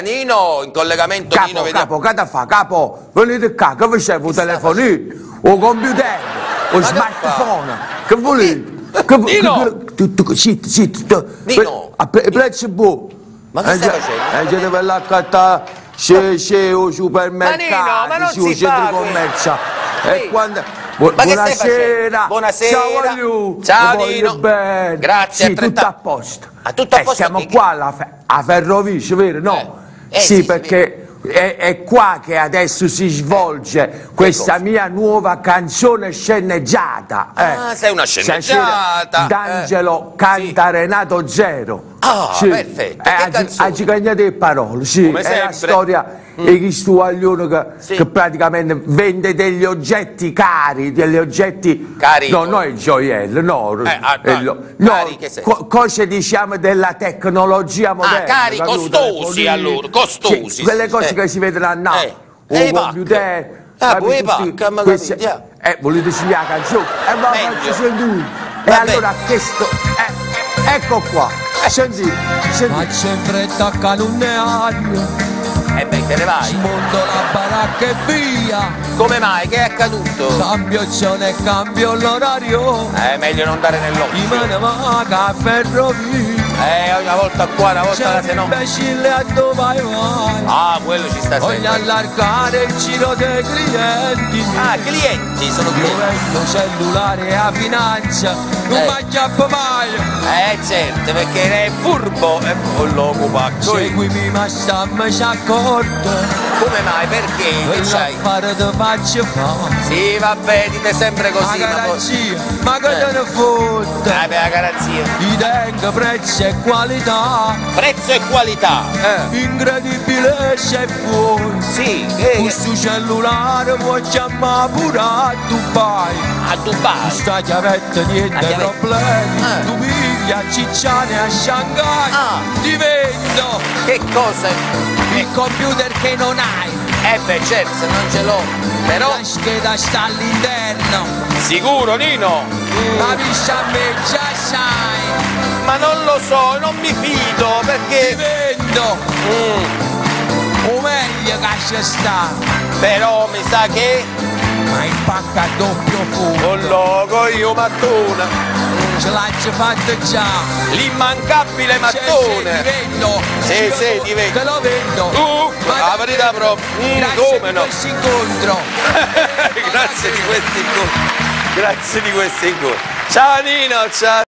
Nino, in collegamento Capo, Nino, vediamo. capo, che da fa? Capo, venite qua, che vi serve? Un telefonino, un computer, un Ma che smartphone, che volete? Che, Nino! Che, tu, zitto, zitto. Nino! A prezzo buono. Ma che stai facendo? Eh, siete per l'accattare, se, se, o supermercato, Ma Nino, ma non sì, o si fa centro questo. commerciale. Sì. E quando... Ma che stai Buonasera. facendo? Buonasera. Ciao voglio. Ciao, Voglio Nino. Bene. Grazie, Sì, altrettanto. tutto a posto. Ah, tutto a posto Siamo che- qua alla a Ferrovia, vero? No. Sì, Sì, sì, perché è qua che adesso si svolge questa cosa? mia nuova canzone sceneggiata. Ah, sei una sceneggiata, Stasera D'Angelo canta Renato Zero. Ah, Sì. perfetto. Che canzone? Ha gigagnato le parole, sì. Come È la sempre. storia di questo guaglione che, Sì. che praticamente vende degli oggetti cari, degli oggetti... Cari. No, non il gioiello, no. No, no, cari che senso? cose diciamo della tecnologia moderna. Ah, cari, capito? costosi Telefonini. allora, costosi, Sì, quelle cose sì. che si vedono a Napoli. Un I pack. computer. Ah, capito? pure i Tutti pack, ma questi- capito, Volete sentire la canzone? Ma Meglio. faccio sentire. E Va allora bene. questo... ecco qua. Sentite, sentite. Faccio in fretta che non ne aria, Eh beh, te ne vai. smondo la baracca e via, Come mai? Che è accaduto? cambio zona e cambio l'orario, Meglio non dare nell'occhio. mi me ne vado a ferrovia, Una volta qua, una volta là, c'è se un no. imbecille a dove vai vai, Ah, quello ci sta voglio sempre. allargare il giro dei clienti, Ah, clienti, sono io clienti. vendo cellulare e a finanza, non Eh. mi acchiappo mai, Certo, perché è furbo. E lo pacco. seguimi ma stammi accorto, Come mai? Perché? Che c'hai? quell'affare ti faccio fare. Sì, vabbè, dite sempre La così, ma poi... garanzia, ma che te ne fotte? Beh, la garanzia. Ti tengo prezzo e qualità, Prezzo e qualità. Incredibile se vuoi. Sì, Questo cellulare puoi chiamare pure a Dubai. a Dubai. Questa chiavetta niente La chiavetta. problemi, Eh. tu pigli a Cicciane a Shanghai. Ah. Ti vendo Che cosa? il computer che non hai, Eh beh, certo, se non ce l'ho. Però... la scheda sta all'interno. Sicuro, Nino? Capisci a me, già sai. Ma non lo so, non mi fido, Ti perché... vendo o meglio che ci sta, Però mi sa che... ma il pacco a doppio fondo Con logo io mattone. ce l'ha già fatto già. L'immancabile Sì, mattone. sì, ti vendo. Sì, sì, ti vendo. Te lo vendo. Ma La verità proprio. Grazie Come di no? questo incontro. Grazie di questo incontro. Grazie di questo incontro. Ciao Nino, ciao.